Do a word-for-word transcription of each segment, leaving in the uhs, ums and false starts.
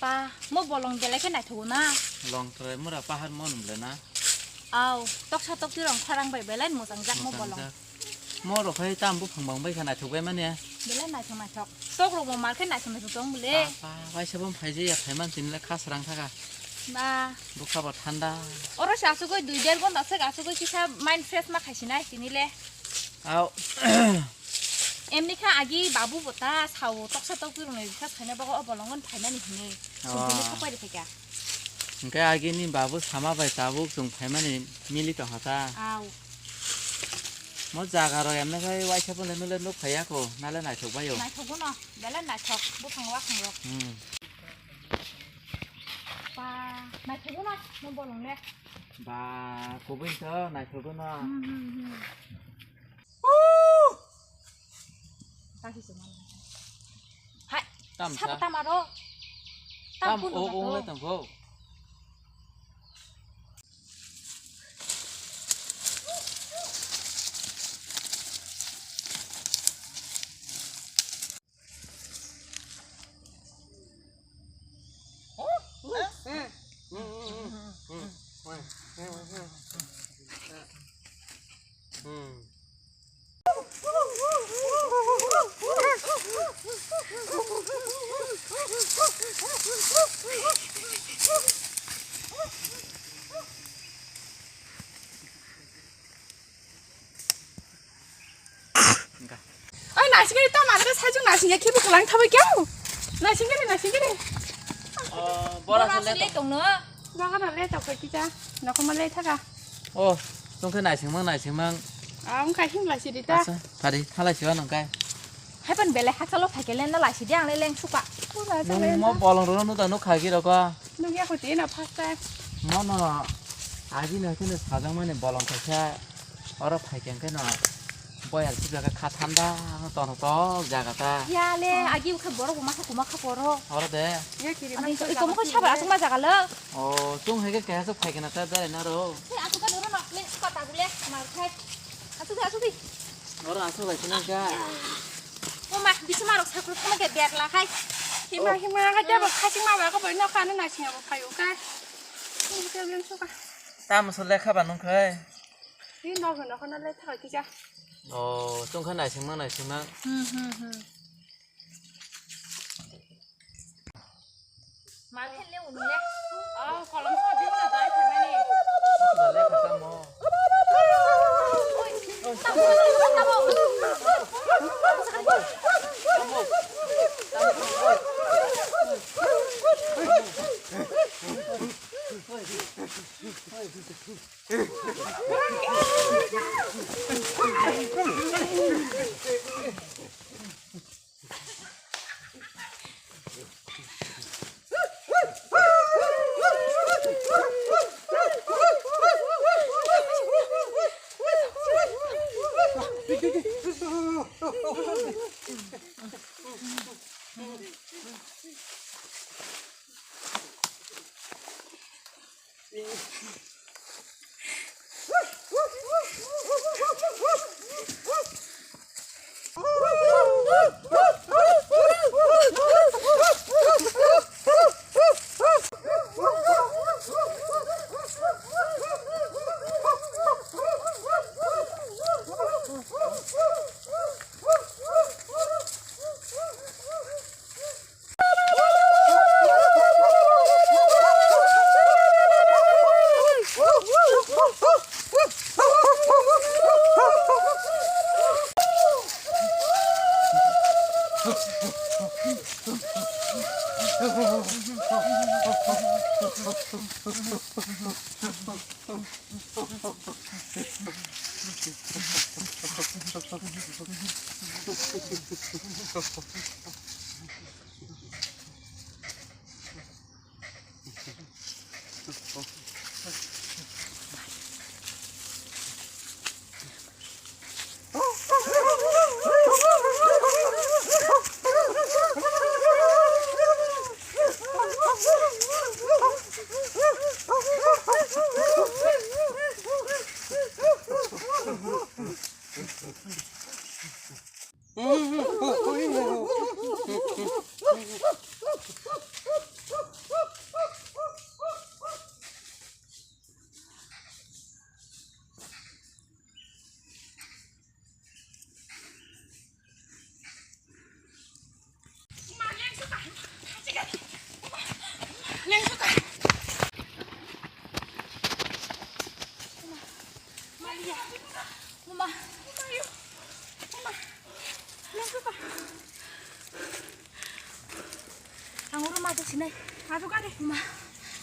Ah, mo bolong belai khe naithogo na. Long trai mura pahar mo nung le na. Au, toksa tokti rong kharang bai belai mojang jak mo bolong. Mojang jak. Mo rok hai tam buphang bang bai kha naithok bai mani. Belai naithok naithok. Tok rok mo mar khe naithok naithok tong bole. Apa, bai se bom phai je ya phai man tin le khas rang thaka. Ba. Bukha bo thanda. Oro se asugoi dui der gonta se asugoi kisa mind fresh ma khai sinai tini le. Au. Emni kha agi babu bo ta sao toksa tokti rok ni kha khaina bago o bolongo phainani hini. Oh. Sumtini kha pairi phaikha. Hingke agi ni babu sama bai tabuk chwng phaimani mili tongkha ta. Au. Mo jaga rok emne khai waisa phone nule nuk phaiya ko nale naithok baio. Naithok bono, belai naithok buphang wakhang rok. Hmm. Ba, naithok bono, mo bolong le. Ba, kubui to naithok bono. Hmm, hmm, hmm. Hai, tam sabo sa? Tam aro. Tam tam pun o ong le tam ko. Oi, naisingkiri tamo, ang sajung naisingya, khibi kwlang thabai kya? Naisingkiri, naisingkiri. Oh, bora se le tongno. Jaga na le tokoi kisa, nokoma le thaka. Oh, tongkhe naisingmang, naisingmang. Ah, wngkha himla sidi ta. Asa, phari, thalai siwa nongkai. Haipan belai hachalo phaikhe lenda laisidi ang le leng suka. Nung mo bolong rwno nukda nuk khagi roko. Nukya khuti no first time. Mono agi no khe sajang mani bolong kaisa oro phaikhe khe no boyar si jaga kha thanda no tono to jaga ta. Ya le agi ukhe borok uma kha kuma kha poro. Oro de. Ya kiri. Ani man ko iko mo ko sabar asuk ma jaga lo. O chung hai khe keha sok phaikhe na ta berai na ro. Hey asuk ka doro no le suka ta bule mar khai. Asuk asuk di. Oro asuk lai sini ka. Oma, bisi marok sakur sama ke biar lakai. Hima, hima, ka jabo khasing ma ba ko boy no khana na singa bo phayu ka. Ni ke biang suka. Tam so lekha ba nung khai. Ni no no khana le thaka kija. Oh, chung kha naising ma naising ma. Hmm, hmm, hmm. Mar khe le unu le. Ah, kolom sa bini na dai khamani. Dale khatamo. Oi, tamo, tamo. Ato sinai. Ato kare. Ma.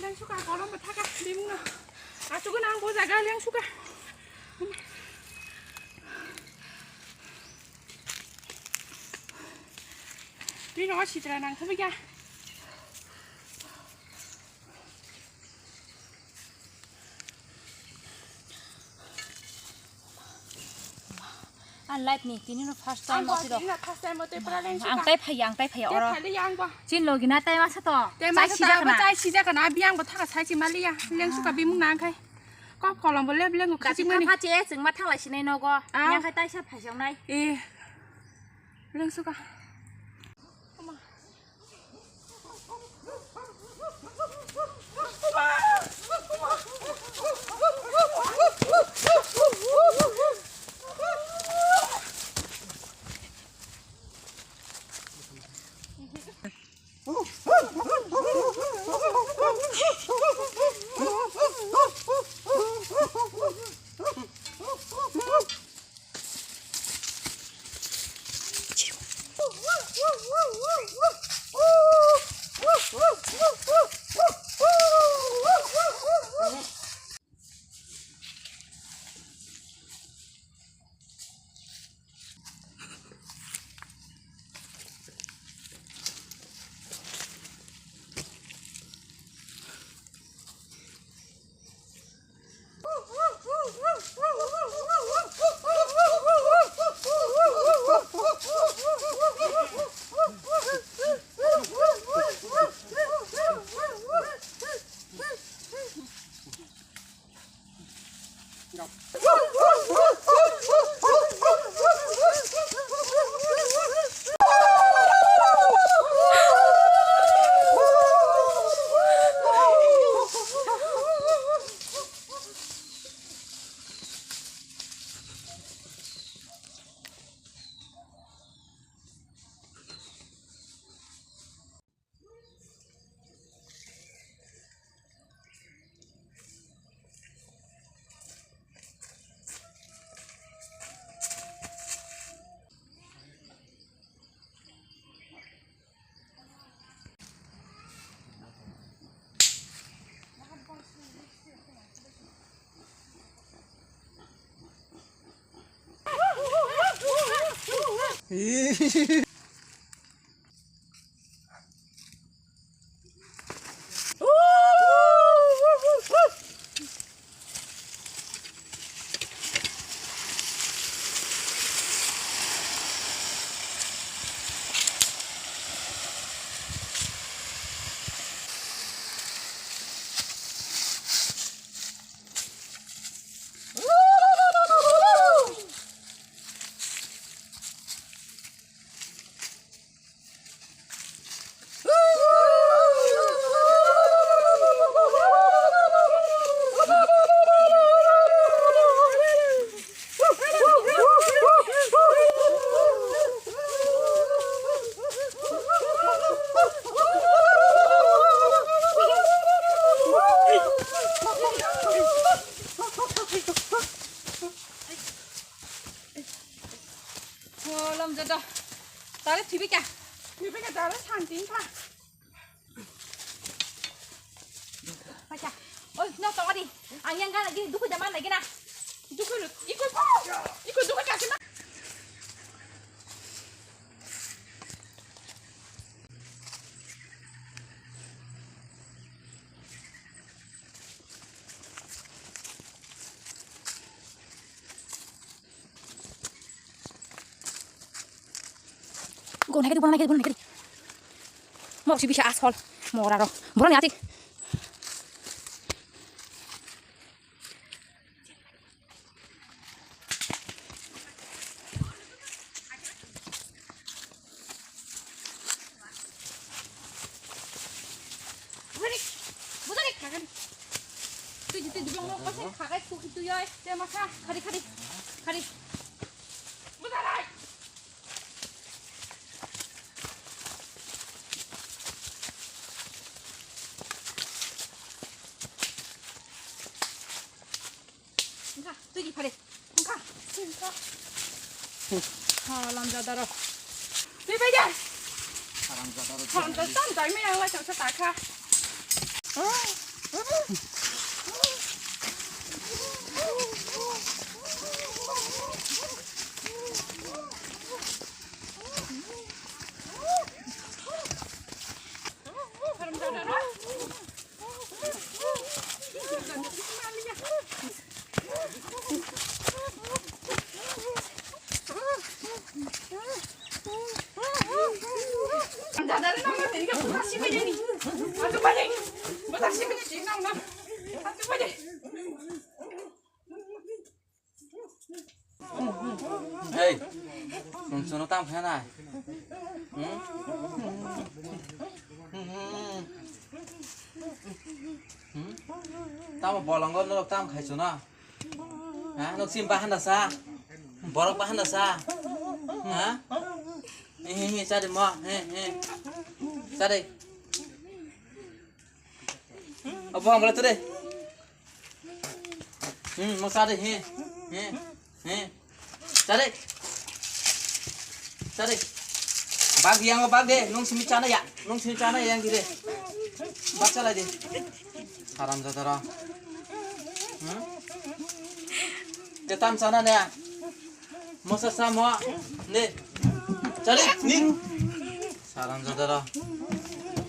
Lengsuka kolom bathaka bimungno. Ato gana ang bo jaga lengsuka. Bini o sitra nang thumikya. Ang life ni tini no first time. Ang o tiro. Tini no first time o tei pura leng suka. Ang tai phaiya, ang tai phaiya oro. Phai liya ang bo. Chin logi na tai masa to. Tai masa to, sijak na. Tai sijak na, biang bo thaka sai si maliya. Leng suka bimung na ang khai. Kok kolom bo lep leng kachimani. Kachi mani. Phache, chwng ma thanglai sinai nogo. Ah. Yang khai taisa phaijaknai. Eh. Leng suka. Kolom joto. Tare thibika. Thibika tare santin kha. Pacha. Oi, no tong adi. Ang yang gana lagi duku jaman lagi na. Duku lu. Ikut po. Ikut duku kasi na. Go naikadi, go naikadi, go naikadi. Mok si bisa asol. Mora ro. Boro ni ati. Buzarik, buzarik, khagan. Tui, tui, tui, bong, bong, bong, khagai, tui, tui, oi, tui, masa, khari, khari, khari. Buzarik. Wngkha, twi di phari. Wngkha, wngkha. Ha, lamjadaro. Twi bai de. Haram jataro. Haram jataro, tam jai me ang lai tongsa takha. Haram jataro. Hey, nung sono tam khana? Hmm? Hmm? Tamo bolongo norok tam khai sono? Ha, nok sim bahanda sa? Borok bahanda sa? Ha? He, he, he, chade mo, he, he. Chade. Abo ang bala tade. Hmm, mo chade, he, he, he. Chade. Chade. Bag yang bag de, nung simi chana ya, nung simi chana ya yang dire. Bag chalai de. Haram jataro. Hmm? Te tam chana ne. Mosa samo ne. Chale ni. Saran jodara.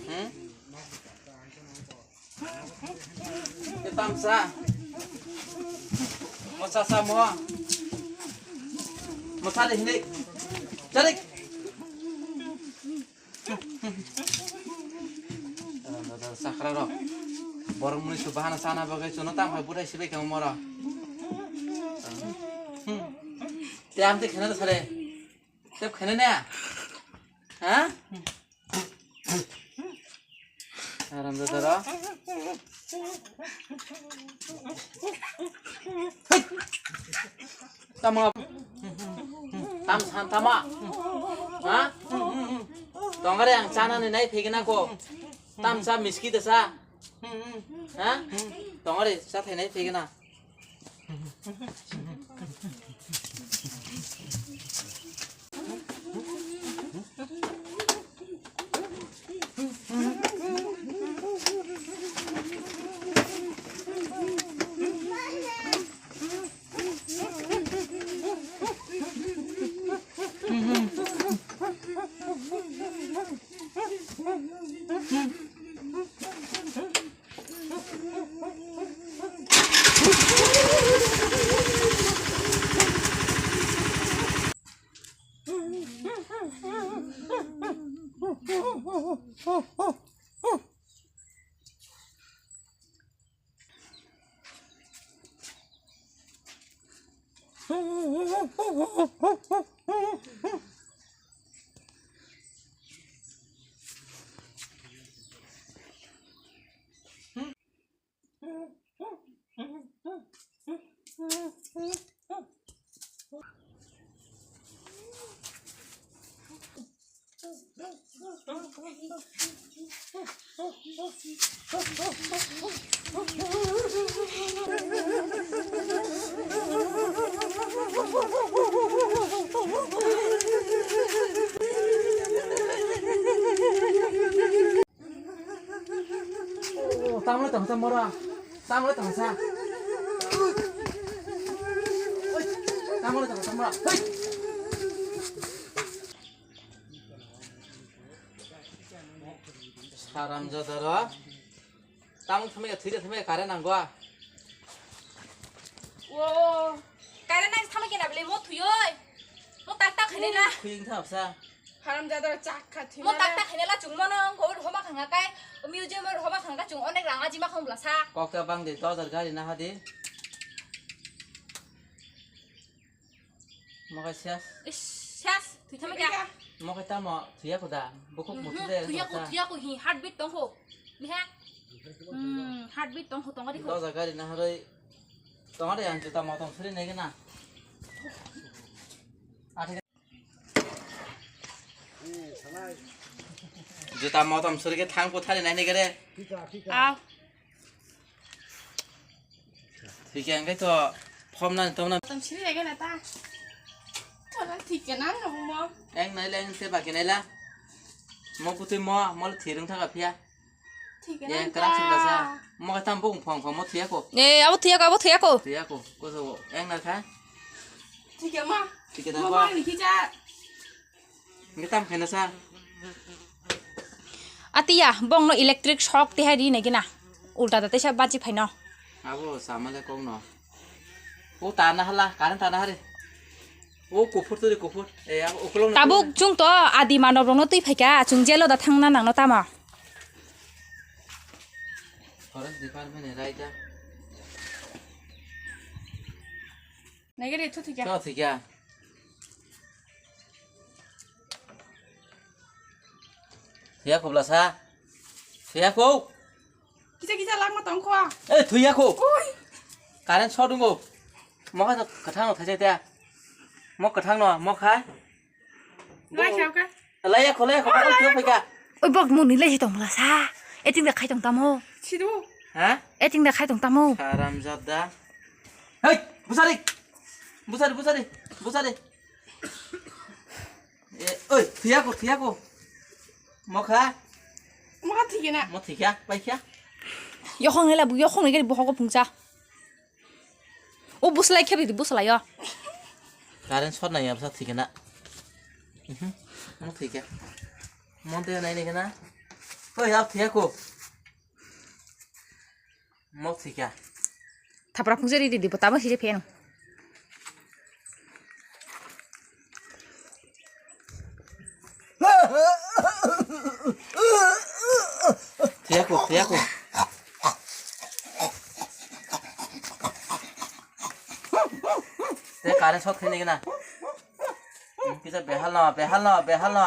Hmm? Te tam sa. Mosa samo. Mosa de hinde. Chale. Sakra rok. Borok muni su bahana sana bagwi chuno tam khai budai sibai kamo moro. Te amte khena sare. Tep khena ne. Ha? Aram da dara. Tamo. Tam san tama. Ha? Tongare ang chana ni nai phegena ko. Tam sa miski de sa. Ha? Tongare sa thai nai phegena. Tamle tongsa mora. Tamle tongsa. Tamle tongsa mora. Hei. Haram jadaro. Tamung thamika thwida thamika kare nangwa. O, kare nang thamika na bile mo thuyoi. Mo tak tak khene na. Khuying thapsa. Haram jadaro chak kha thwi. Mo tak tak khene la chung mono ko homa khanga kai. Museum homa khanga chung onek ranga jima khong bla sa. Kok ta bang de dos hajar gari na hadi. Mokai sias. Is, sias, thwi thama kya? Mokai tamo thuya koda. Bukuk muthu de. Thuya ko, thuya ko hi, heartbeat tong ko. Liha. Hmm, heartbeat tong ko, tong ko. Doja gari na haroi. Tong de ang juta motong suri nai na. Juta motong suri ke thang ko thari nai ne gare. Ah. Thikhe hwnkhe to phomnani tongna. Tam siri lege na ta. Wala thikhe na no mo. Eng nai le eng se baki nai la. Mo butwi mo, mo le thwi rwng thaka phiya. Thwi khe. Ye, nang kwrak ta. Sibla sa. Mo khe tam bung phong phong mo thwi ako. Eh, abo thwi ako, abo thwi ako. Thwi ako. Koso eng na kha. Thwi khe ma. Thwi khe da. Mo ko. Ma ni kija. Ngi tam khaina sa. Atiya, bongno electric shock tihai ri nai gina. Ulta da tesa bachi phaino. Abo samale kongno. O ta na hala, current ta na hare. O kuphur turi kuphur. E, abo ukulong na tabuk kuphur. Chung to adi manob rokno twi phaika, chung jelo da thangna nangno tama. Forest department ni raida. Nai gari thu thika. Thu thika. Thuya khobla sa. Thuya kho. Kisa kisa langma tong kho. Ei, thuya kho. Ui. Current short wngkho. Mokha to kwthang no thaisai ta. Mok kwthang no, mokha. Lai kha ka. Lai ya kho, lai ya kho, bakal thuya phai ka. Oi, bok muni lai tong la sa. Eting da khai tong tamo. Sidu. Ha? Eting da khai tong tamo. Haramzada. Hei, busari. Busari, busari. Busari. E, oi, thuya kho, thuya kho. Mokha. Mokha thikena. Mo thikya, paikya. Yokhong nela bu, yokhong nela bu hogo phungcha. O buslai khebri di buslai yo. Current short nai yamsa thikena. Mhm. Mo thikya. Mo te nai ni kena. Oi, ya thuya kho. Mok thikya. Thapra phungsa ri di di bo tamo sije phen. Thiya ko, thiya ko. Te current short khaini gana. Kisa behal no, behal no, behal no.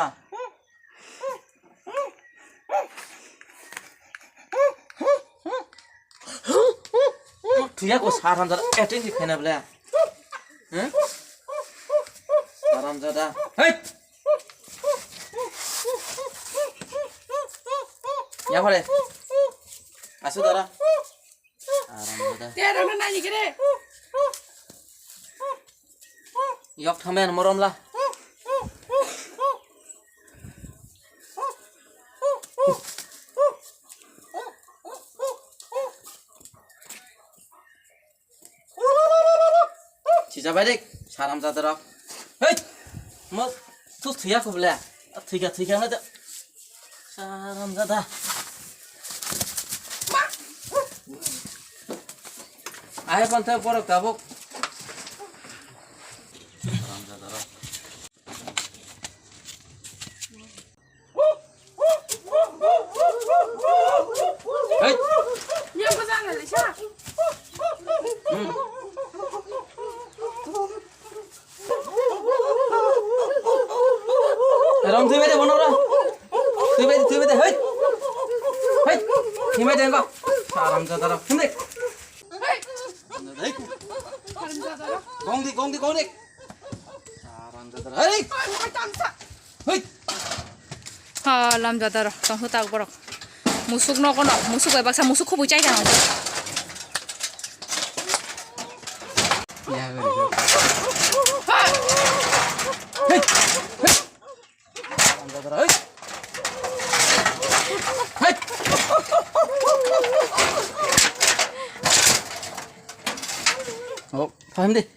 Thuya ko sar hamjada acting si khena bole. Huh? Sar hamjada. Hey! Ya hore. Asu dara. Aram da. Te rana nani kere. Yok thamen morom la. Chicha bai dik, saram jadaro. Hei! Mo, tu thuya ko bole. Thuya, thuya na da. Saram jada. Ahe pantha borok tabuk. Saram jadaro. Hey! Yang ko jana le sa. Hmm. Rom thui bai de bono ra. Thui bai de, thui bai de. Hey! Hey! Thui bai de ko. Saram jada ra. Phun de. Hey! Gong di, gong di, gong di. Saram jadar. Hei! Hei! Ha, lam jadar. Tong hu tak borok. Musuk no kono, musuk bai baksa musuk khubui chai jang. Ya, very good. Hei! Hei! Saram jadar. Hei! Hei! Oh, paham deh.